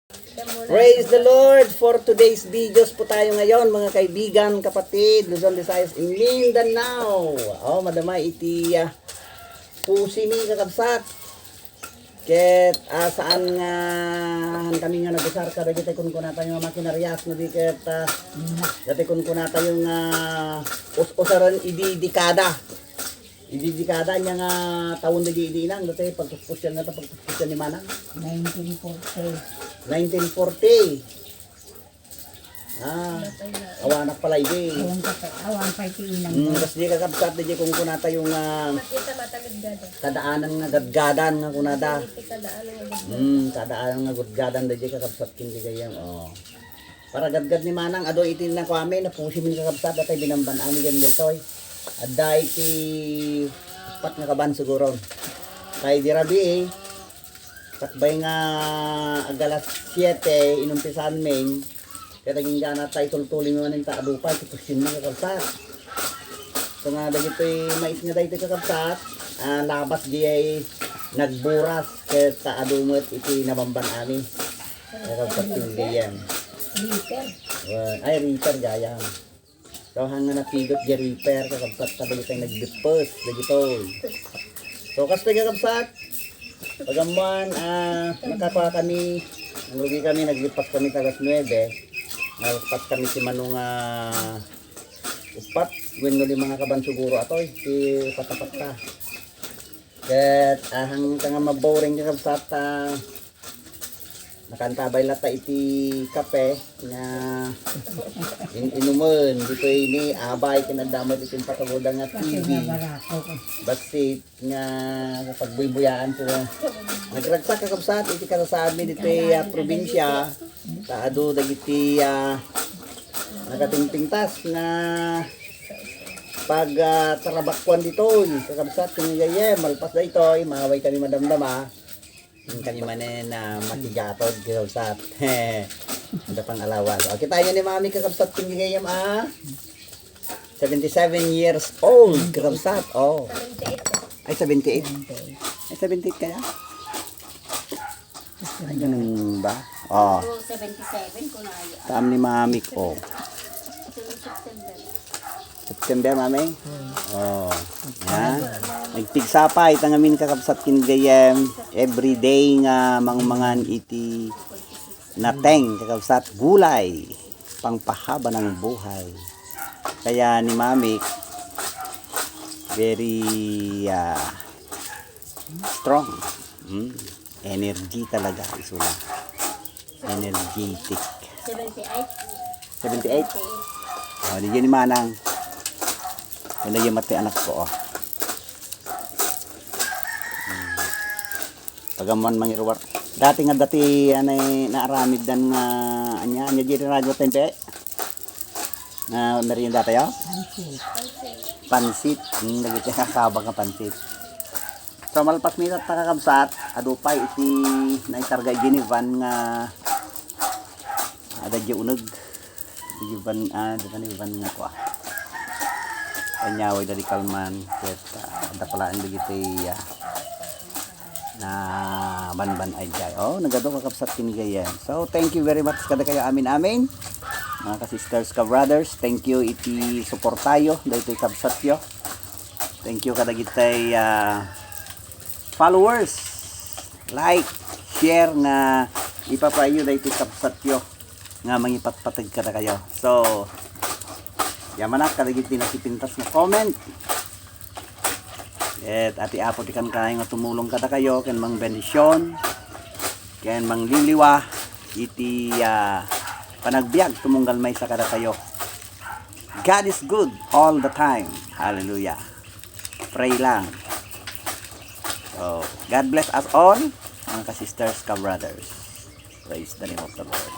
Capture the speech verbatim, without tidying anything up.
Praise the Lord for today's videos po tayo ngayon, mga kaibigan, kapatid, Luzon, Visayas, in Mindanao. Oh, madama iti ah, pusimi, kakabsat. Ket ah, saan nga han kami nga nagusar kadagiti kunkunatayo nga makinarias no di ket ah, dati kunkunatayo nga us-usaren idi dekada. Idi dekada ania nga taon dagiti idi inang, dati pagpuspusyan nga ta pagpuspusyan ni Manang. Nineteen forty. Nineteen forty. Ah, awanak pala idi. Awan pa, awan pa iti inang. Mm, kas di kakabsat, di kunkunatayo nga Makita matagad-gada. Kadaanan nga gadgadan nga kunada. Iti kadaanan nga gadgadan. Mm, kadaanan nga gadgadan, di kakabsat, ken di gayam. Oh. Para gadgad ni Manang, adu iti nakuami, napusimin kakabsat, datay binamban-ami daytoy. Adda iti upat nga kaban siguro. Kay di rabii, sakbay nga agalas siete, inumpisaanmin, ket agingga tay tultuli mi manen ta adu pay, ti pusimin kakabsat. So nga dagitoy mais nga daytoy kakabsat, ah, labas diay nagburas ket ta adu met iti nabamban-ami. Kakabsat ti gayam. Reaper. Wen, ay, reaper gayam. So, han nga napidot diay reaper, kakabsat, ta dagitoy nagdippes dagitoy. So, kastoy kakabsat, pagammuan, ah, nakakua kami, nangrugi kami, naglipas kami ta alas nuebe. Nalpas kami ti mano nga upat, wenno lima nga kaban siguro atoy, ti patapatta. Ket ahang ka nga maboring kakabsat, ah, nakantabay latta iti kape nga in-inumen, ditoy ni abay, kinadamot iti patagoda nga T V. Bassit nga pagbuybuyaan ko. Nagragsak kakabsat iti kasasaad mi ditoy, ah, probinsya. Ta adu dagiti, ah, nagatingtingtas nga pag, ah, tarabakuan ditoy, kakabsat, ken gayam, malpas daytoy, maaway kami madamdama. Ken kami manen, ah, makigatod, kakabsat. Adda pang alawas. O, kitaenyo ni Mami, kakabsat, ken gayam, ah. Seventy-seven years old, kakabsat. Oh. Ay, seventy-eight. Ay, seventy-eight kaya? Ay, ganun ba? Oh. Seventy-seven kung ayo. Taam ni Mamik, oh. September. September, Mami? Oh. Yan. Nagpigsa pa, ita ngamin kakabsat ken gayam. Everyday nga mangmangan iti nateng, kakabsat, gulay. Pangpahaba ng buhay. Kaya ni Mamik, very, ah, strong. Mm. Energy talaga, isuna. Energetic. Seventy-eight. Seventy-eight? Oh, di ni Manang. Ano yung mati anak ko, oh. Hmm. Pagaman mangiruwar. Dati nga dati, anay, naaramid dan nga, anya, anya, di radyo tempe. Na merienda tayo? Pansit. Pansit. Hmm, lagi tayo kakabang nga pansit. So, malpas mi ta kakabsat, adu pay iti naikarga iti ni van nga adda di uneg. Iti van, ah, iti ni van nga kua. Kanyaway da di kalman, ket, ah, adda palaen dagiti, ah, na banban ay jay. Oh, nagadu kakabsat ken gayam. So, thank you very much kada kayo amin-amin. Mga ka-sisters, ka-brothers, thank you iti suportayo, daytoy kabsatyo. Thank you kadagitay, ah, followers, like, share nga ipapayo daytoy kabsatyo nga mangipatpateg kadakayo. So, yamanak kadagiti nakipintas nga comment. Et ati Apo ti kankanayon nga tumulong kadakayo ken mangbendisyon ken mangliliwa iti, ah, panagbiag tumunggal maysa kadakayo. God is good all the time. Hallelujah. Pray lang. So, God bless us all, mga ka-sisters, ka-brothers. Praise the name of the Lord.